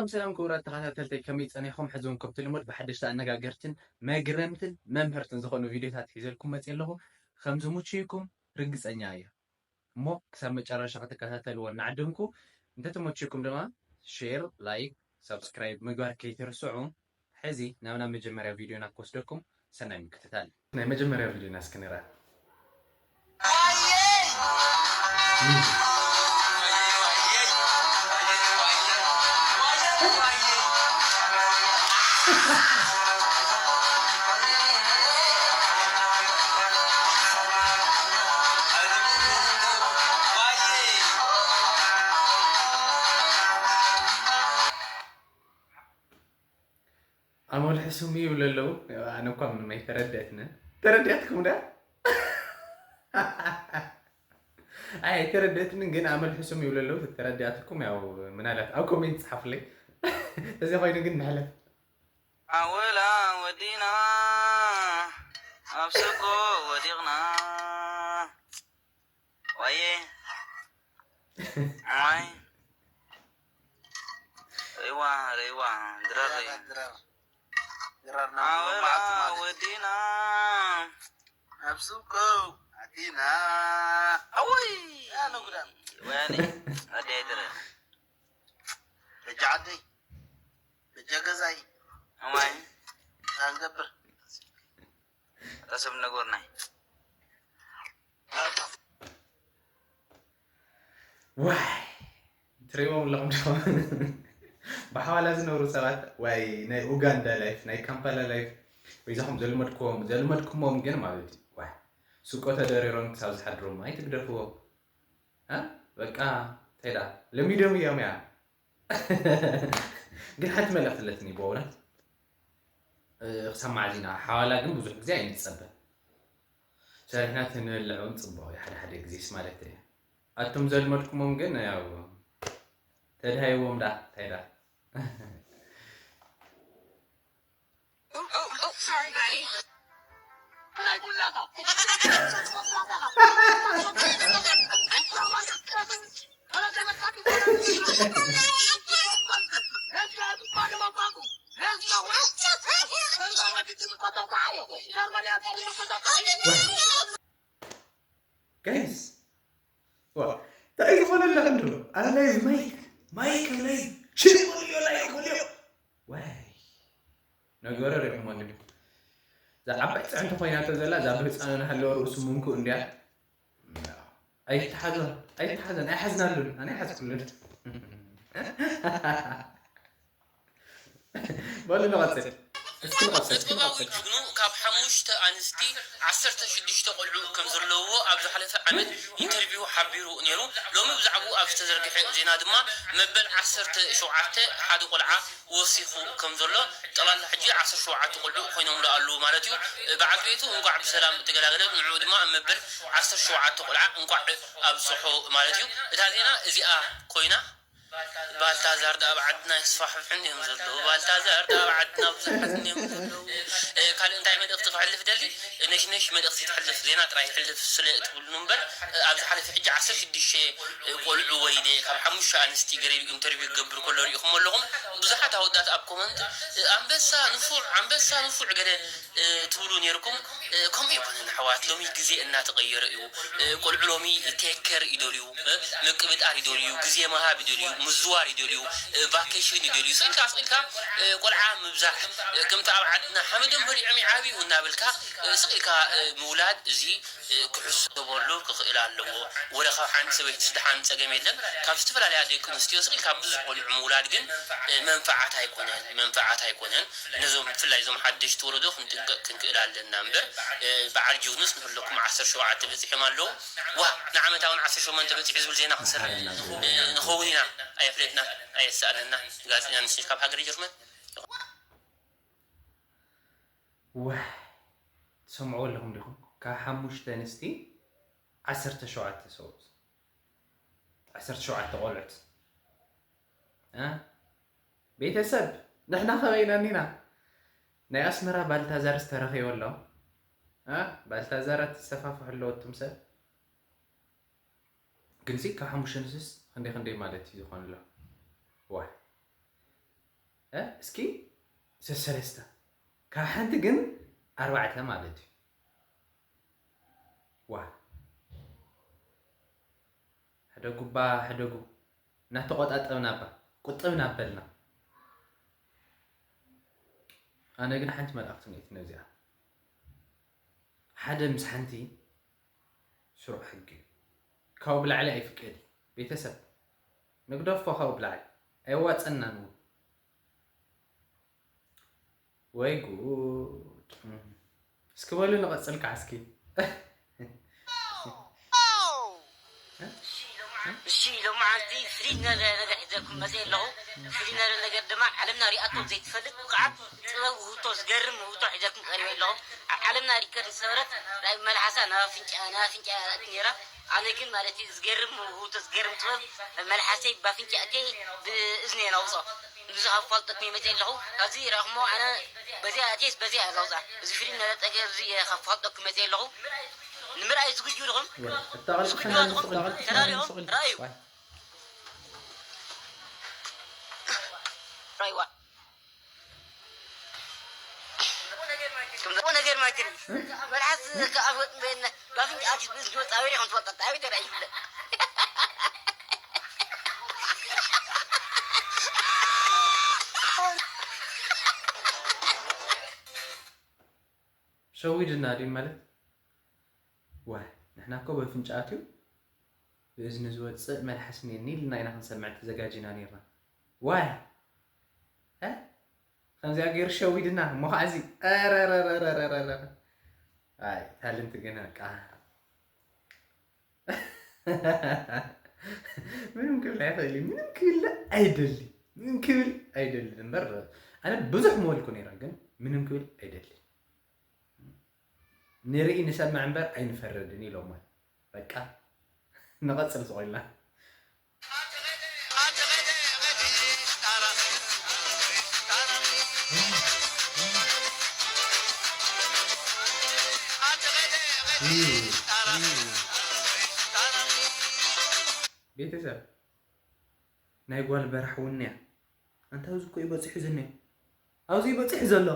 ሰላም ሰላም ክቡራት ተኸታተልተይ፣ ከመይ ጸኒሕኩም? ሕዚ እውን ከምቲ ልሙድ ብሓደሽቲ ኣነጋገርትን መግረምትን መምህርትን ዝኾኑ ቪድዮታት ሒዘልኩም መጽየ ኣለኹ። ከም ዝምችዩኩም ርግጸኛ እየ። እሞ ክሳብ መጨረሻ ክትከታተልዎ እናዓደምኩ፣ እንተተመችዩኩም ድማ ሼር፣ ላይክ፣ ሳብስክራይብ ምግባር ከይትርስዑ። ሕዚ ናብ ናብ መጀመርያ ቪድዮና ክወስደኩም፣ ሰናይ ምክትታል። ናይ መጀመርያ ቪድዮና እስኪ ንርኣ። ኣመል ሕሱም ይብሉ ኣለዉ። ኣነ እኳ ምንም ኣይተረድአትንን። ተረዲኣትኩም ዳ? ኣይ ኣይተረድአትንን፣ ግን ኣመል ሕሱም ይብሉ ኣለዉ። ተረዲኣትኩም ያው ምናልባት ኣብ ኮሜንት ጸሓፉለይ። እዚ ኮይኑ ግን ንሕለፍ። ኣወላ ወዲና ኣብ ሱቆ ወዲቕና። ዋየ። ዋይ። ሪዋ፣ ሪዋ፣ ድራር። ድራር። ድራር ነው። ኣወላ መዓት ማለት። ወዲና። ኣብ ሱቆ ኣቲና። ኣወይ። ያ ነው ጉዳም። ወያኔ። ኣደይ ድረ። በጃ ዓደይ። በጃ ገዛይ። ኣማይ። ታንገብር። ኣታ ሰብ ነጎርናይ። ዋይ፣ ትሪእዎም ኣለኹም ዶ? ብሓዋላ ዝነብሩ ሰባት፣ ዋይ፣ ናይ ኡጋንዳ ላይፍ፣ ናይ ካምፓላ ላይፍ፣ ወይ ዛኹም ዘልመድኩዎም፣ ዘልመድኩሞም ግን ማለት እዩ። ዋይ፣ ሱቆ ተደሪሮም ክሳብ ዝሓድሩ እሞ ኣይትግደፍዎም። እ? በቃ፣ እንታይ ደኣ፣ ለሚዶም እዮም እያ። ግን ሓንቲ መልእኽቲ ኣለትኒ ብእውነት። እ፣ ክሳብ መዓዝ ኢና? ሓዋላ ግን ብዙሕ ግዜ ኣይንጸበ። ሰሪሕና ተንበልዕ እውን ጽቡቕ እዩ፣ ሓደ ሓደ ግዜስ ማለት እዩ። ኣቱም ዘልመድኩሞም ግን ያው ተድሃይዎም ዳ፣ እንታይ ዳ። ጋይስ፣ ዋ፣ እንታይ ዝኾነ ኣለካ እንዶ? ኣብ ላይቭ ማይክ፣ ማይክ ኣብ ላይቭ፣ ሽም በልዮ፣ ላይክ በልዮ። ዋይ፣ ነገሩ ሪእኹሞ እንዲኹም። እዛ ዓባይ ፅዕንቲ ኮይናቶ ዘላ፣ እዛ ብህፃኑ እናሃለወ ርእሱ ምንኩእ እንድያ። ኣይተሓዞን፣ ኣይተሓዞን፣ ኣይሓዝናሉን፣ ኣነ ኣይሓዝኩሉን። በሉ ንቐጽል። እስኪ ንቐጽል፣ እስኪ ንቐጽል። ጅግኑ ካብ ሓሙሽተ ኣንስቲ ዓሰርተ ሽዱሽተ ቆልዑ ከም ዘለውዎ ኣብ ዝሓለፈ ዓመት ኢንተርቪው ሓቢሩ ነይሩ። ሎሚ ብዛዕባኡ ኣብ ዝተዘርግሐ ዜና ድማ መበል ዓሰርተ ሸውዓተ ሓደ ቆልዓ ወሲኹ ከም ዘሎ፣ ጠቕላላ ሕጂ ዓሰርተ ሸውዓተ ቆልዑ ኮይኖምሉ ኣለዉ ማለት እዩ። በዓል ቤቱ እንቋዕ ብሰላም ተገላገለት፣ ንዕኡ ድማ መበል ዓሰርተ ሸውዓተ ቆልዓ እንቋዕ ኣብጽሖ ማለት እዩ። እታ ዜና እዚኣ ኮይና። ባልታዛር ደኣ ኣብ ዓድና የስፋሕፍሑ እንድዮም ዘለዉ። ባልታዛር ደኣ ኣብ ዓድና ብዙሓት እንድዮም ዘለዉ። እ፣ ካልእ እንታይ መልእኽቲ ክሕልፍ ደሊ? ነሽነሽ መልእኽቲ ትሕልፍ፣ ዜና ጥራይ ይሕልፍ ስለ እትብሉኒ እምበር፣ እ፣ ኣብ ዝሓለፈ ሕጂ ዓሰርተ ሽዱሽተ ቆልዑ ወይደ ካብ ሓሙሽተ ኣንስቲ ገለ ኢሉ ኢንተርቪው ክገብር ከሎ ሪኢኹም ኣለኹም። ብዙሓት ኣወዳት ኣብ ኮመንት፣ እ፣ ኣንበሳ ንፉዕ፣ ኣንበሳ ንፉዕ ገለ፣ እ፣ ትብሉ ነይርኩም። እ፣ ከምኡ ኣይኮነን ኣሕዋት፣ ሎሚ ግዜ እናተቐየረ እዩ። እ፣ ቆልዑ ሎሚ ቴክ ኬር ይደልዩ፣ እ፣ ምቅብጣር ይደልዩ፣ ግዜ ምሃብ ይደልዩ፣ ምዝዋር ይደልዩ፣ እ፣ ቫኬሽን ይደልዩ። ስቕ ኢልካ፣ ስቕ ኢልካ፣ እ፣ ቆልዓ ምብዛሕ፣ እ፣ ከምቲ ኣብ ዓድና ሓመዶም በሊዖም ይዓብዩ እናበልካ፣ እ፣ ስቕ ኢልካ፣ እ፣ ምውላድ እዚ እ፣ ክሕሰበሉ ክኽእል ኣለዎ። ወረ ካብ ሓንቲ ሰበይቲ ዝደሓን ጸገም የለን። ካብ ዝተፈላለያ ደቂ ኣንስትዮ ስቕ ኢልካ ብዙሕ ቆልዑ ምውላድ ግን፣ እ፣ መንፈዓት ኣይኮነን፣ መንፈዓት ኣይኮነን። ነዞም ብፍላይ እዞም ሓደሽቲ ወለዶ ክንጥንቀቕ ክንክእል ኣለና እምበር፣ እ፣ በዓል ጆኑስ ንኩለኩም ዓሰርተ ሸውዓተ በጺሖም ኣለዉ። ዋ፣ ንዓመታ እውን ዓሰርተ ሸሞንተ በጺሑ ዝብል ዜና ክንሰርሕ፣ እ፣ ንኸውን ኢና። ኣየፍለጥና፣ ኣየሰኣነና። ጋዜጠኛ ንስኒ ካብ ሃገረ ጀርመን። ዋይ፣ ትሰምዑ ኣለኹም ዲኹም? ካብ ሓሙሽተ ኣንስቲ ዓሰርተ ሸውዓተ ሰብኡት፣ ዓሰርተ ሸውዓተ ቆልዑት። እ? ቤተሰብ፣ ንሕና ከበይና እኒና? ናይ ኣስመራ ባልታዛርስ ተረኺቡ ኣሎ? እ? ባልታዛራት ትሰፋፍሑ ኣለዉ ኣቱም ሰብ? ግንሲ ካብ ሓሙሽተ ኣንስቲስ ክንደይ ክንደይ ማለት እዩ ዝኾን ኣሎ? ዋይ። እስኪ ሰሰለስተ ካብ ሓንቲ ግን ኣርባዕተ ማለት እዩ። ዋ ሕደጉባ ሕደጉ እናተቆጣጠብና ባ ቁጥብ ናበልና። ኣነ ግን ሓንቲ መልእኽቲ ነቲ ነዚኣ ሓደ ምስ ሓንቲ ስሩዕ ሕጊ እዩ። ካብኡ ብላዕሊ ኣይፍቀድ እዩ። ቤተሰብ ንግደፎ፣ ካብኡ ብላዕሊ ኣየዋፀናን እውን። ወይ ጉድ። እስኪ በሉ ንቐፅል ከዓ እስኪ። እሺ ሎማዓንቲ ፍልይ ዝበለ ነገር ሒዘልኩም መፅእ ኣለኹ። ፍልይ ዝበለ ነገር ድማ ዓለምና ሪኣቶ ዘይትፈልጥ ብቕዓት ጥበብ ውህብቶ ዝገርም ውህብቶ ሒዘልኩም ቀሪበ ኣለኹ። ኣብ ዓለምና ሪከርድ ዝሰበረት ናይ መልሓሳ ናብ ኣፍንጫ ናብ ኣፍንጫ እያ ትኣቱ ነይራ። ኣነ ግን ማለት እዩ ዝገርም ውህብቶ ዝገርም ጥበብ መልሓሰይ ብኣፍንጫ እተይ ብእዝነ እየ ናውፅኦ። ብዙሕ ኣፋልጠኩም ይመፅእ ኣለኹ። ኣብዚ ርኣኹሞ ኣነ በዚኣ እትየስ በዚኣ እየ ዘውፅኣ። እዚ ፍልም ነለጠገ ኣብዚ እየ ከፋልጠኩም መፅእ ኣለኹ። ንምርኣይ ዝግጁ ዲኹም? ዝግጁ ዲኹም? ተዳሊኹም? ርኣዩ። ርኣይዋ። ከምዚ ነገር ማይክል መልሓስ ከኣፍወጥ በየነ ባፍንጫ ኣቲስ ብእዝኒ ወፃ ኣበይ ዲኹም ትፈልጣ ኣበይ ተራእዩ ይፍለጥ። ሸዊድና ድዩ ማለት? ዋይ ንሕና እኮ በፍንጫ ኣትዩ ብእዝኒ ዝወፅእ መልሓስ እኒኤኒ ኢልና ኢና ክንሰምዕ ተዘጋጂና ነይርና። ዋይ እ ከምዚኣ ገይሩ ሸዊድና እሞ ከዓ እዚ ረረረረረረ ኣይ ታለንት ግን በቃ ምንም ክብል ኣይኽእል እዩ። ምንም ክብል ኣይደሊ ምንም ክብል ኣይደልን እምበር ኣነ ብዙሕ ምበልኩ ነይረ፣ ግን ምንም ክብል ኣይደሊ ንርኢ ንሰምዕ እምበር ኣይንፈርድን ኢሎሞ። በቃ ንቐፅል ስቕ ኢልና። ቤተሰብ ናይ ጓል በራሕ እውን እያ። ኣንታ ኣብዚ እኮ እዩ በፂሑ ዝኒኦ። ኣብዚ እዩ በፂሑ ዘሎ።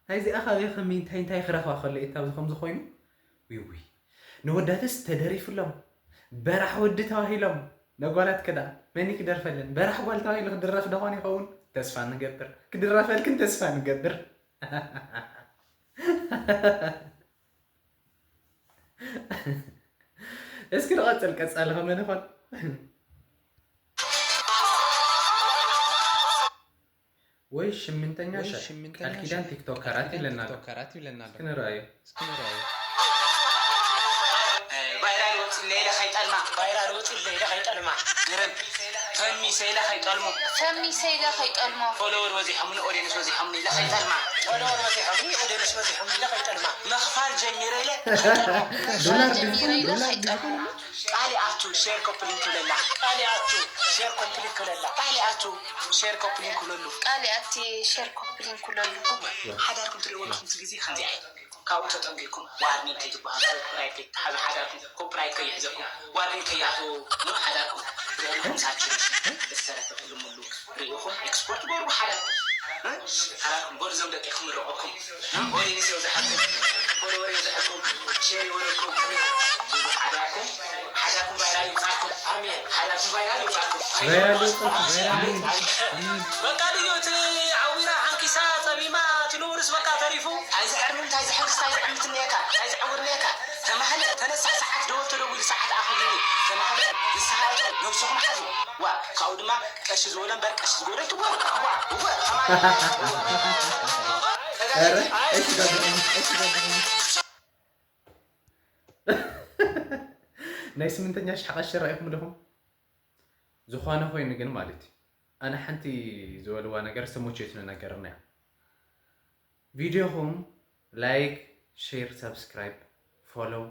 ናይዚኣ ካበይ ከመይ እንታይ እንታይ ክረኽባ ከሎ እዩ ኣብዚ ከምዚ ኮይኑ? ዊውይ ነወዳትስ ተደሪፍሎም በራሕ ወዲ ተባሂሎም ነጓላት ከዳ መን ክደርፈለን በራሕ ጓል ተባሂሉ ክድረፍ ደኾን ይኸውን? ተስፋ ንገብር ክድረፈልክን ተስፋ ንገብር። እስኪ ንቐፅል ቀፃሊ ከመን ይኾን? ወይ ሽምንተኛ ሻይ ቃል ኪዳን ቲክቶከራት ይብለና ኣሎ። እስኪ ንርኣዮ። ባይራ ልወፅእ ለይለ ከይጠልማ ባይራ ልወፅእ ለይለ ከይጠልማ ግርም ፈሚሰ ኢለ ከይጠልሙ ፈሚሰ ኢለ ከይጠልሞ ፎሎወር በዚሖምኒ ኦድየንስ በዚሖምኒ ኢለ ከይጠልማ ፎሎወር በዚሖምኒ ኦድየንስ በዚሖምኒ ኢለ ከይጠልማ ምኽፋል ጀሚረ ኢለ ከይጠልሞ ዶላር ጀሚረ ኢለ ከይጠልሞ ቃል ይኣቱ ሼር ኮፕሊንክ ክብለላ ቃል ይኣቱ ሼር ኮፕሊንክ ክብለላ ቃል ይኣቱ ሼር ኮፕሊንክ ክብለሉ ቃል ይኣቲ ሼር ኮፕሊንክ ክብለሉ ሓዳርኩም ትሪእዎ ኣለኹም ግዜ ከምዚኣ እዩ ካብኡ ተጠንቂቅኩም ዋርኒንግ ከይትበሃሉ ኮፒራይት ከይትሓዙ ሓዳርኩም ኮፒራይት ከይሕዘኩም ዋርኒንግ ከይኣትዎ ን ሓዳርኩም ሪኦልኩም ሳቹሬሽን ብዝተረፈ ትልምሉ ሪኢኹም ኤክስፖርት ገሩ ሓዳርኩም ሓዳርኩም ገሩ ዞም ደቂ ክምረቀኩም ኦዲንስ የብዝሓኩም ፎሎወር የብዝሓኩም ሼር ይበለኩም ሓዳርኩም ሓዳርኩም ቫይራል ይውፃኩም ኣሜን ሓዳርኩም ቫይራል ይውፃኩም ቫይራል ይውፃኩም በቃ ድዩ እቲ ዓዊራ ሓንኪሳ ፀሚማ እቲ ንኡርስ በቃ ተሪፉ እንታይ ዝዕርሚ እንታይ ዝሕንክስ እንታይ ዝዕምት እኒአካ እንታይ ዝዕውር እኒአካ ተማህለ ተነሳ ሰዓት ደወል ተደዊሉ ሰዓት ኣኽብኒ ተማህለ ንስሃ ነብስኹም ሓዙ ዋ ካብኡ ድማ ቀሺ ዝበሎ እምበር ቀሺ ዝጎደል ትጎ ዋ እወ ተማህለ ናይ ስምንተኛ ሽሕ ቀሺ ራኢኹም ዲኹም ዝኾነ ኮይኑ ግን ማለት እዩ ኣነ ሓንቲ ዝበልዋ ነገር ዝተመቸትኒ ነገር እያ ቪድዮኹም like share subscribe follow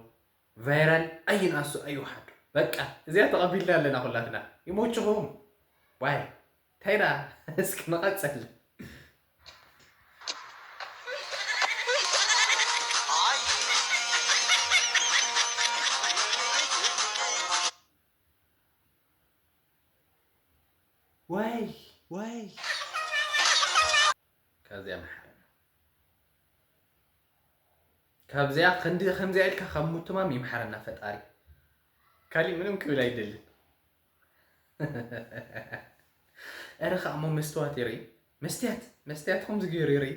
viral ኣይንኣሱ ኣይውሓዱ በቃ እዚኣ ተቐቢልና ኣለና ኩላትና ይሞችኹም ዋይ እንታይ ደኣ እስኪ ንቐፅል ዋይ ዋይ ካብዚኣ መሓረና። ካብዚኣ ክንዲ ከምዚኣ ኢልካ ካብ ምትማም ይምሓረና ፈጣሪ። ካሊእ ምንም ክብል ኣይደልን። ኧረ ከኣ እሞ መስትዋት ይርኢ። መስትያት፣ መስትያት ከምዚ ገይሩ ይርኢ።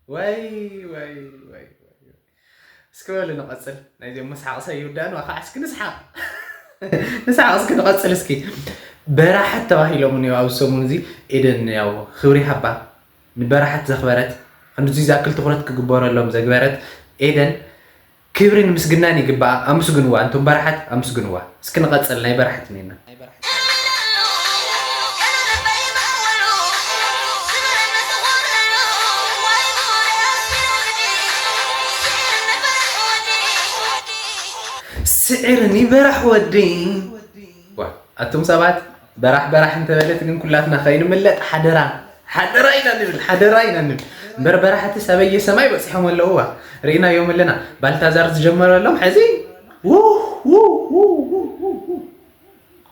ወይ፣ ወይ፣ ወይ፣ ወይ። እስኪ በሉ ንቐጽል። ናይዚኦም መስሓቕ ሰብ ይውዳእን፣ ከዓ እስኪ ንስሓቕ። ንስሓቕ እስኪ ንቐጽል እስኪ። በራሕት ተባሂሎም እኒኦ ኣብዚ ሰሙን እዚ። ኤደን ያው ክብሪ ሃባ። ንበራሕት ዘኽበረት፣ ክንድዚ ዝኣክል ትኹረት ክግበረሎም ዘግበረት ኤደን ክብርን ምስግናን ይግባኣ። ኣመስግንዋ፣ እንቶም በራሕት ኣመስግንዋ። እስኪ ንቐጽል፣ ናይ በራሕት እኒና። ስዒርኒ በራሕ ወዲ። ዋ፣ ኣቱም ሰባት በራሕ በራሕ እንተበለት ግን ኩላትና ከይንምለጥ ሓደራ፣ ሓደራ ኢና ንብል፣ ሓደራ ኢና ንብል። እምበር በራሕቲ ሰበየ ሰማይ በፂሖም ኣለውዋ። ርኢናዮም ኣለና። ባልታዛር ዝጀመረሎም ሕዚ ውህ፣ ውህ፣ ውህ፣ ውህ፣ ውህ።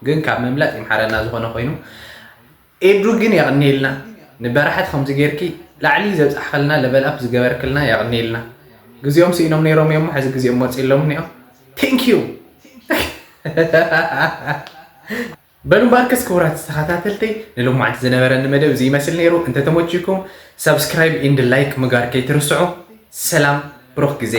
ግን ካብ ምምላጥ ይምሓረና ዝኾነ ኮይኑ። ኤዱ ግን የቕንየልና። ንበራሕት ከምዚ ጌርኪ ላዕሊ ዘብፃሕኸልና ለበል ኣፕ ዝገበርክልና የቕንየልና። ግዜኦም ስኢኖም ነይሮም እዮም፣ ሕዚ ግዜኦም መፂሎም እኒኦም። Thank you። በሉ እምበኣርከስ ክቡራት ተኸታተልተይ፣ ንሎማዓንቲ ዝነበረኒ መደብ እዚ ይመስል ነይሩ። እንተተመችኩም ሳብስክራይብ ኢንድ ላይክ ምግባር ከይትርስዑ። ሰላም፣ ብሩኽ ግዜ።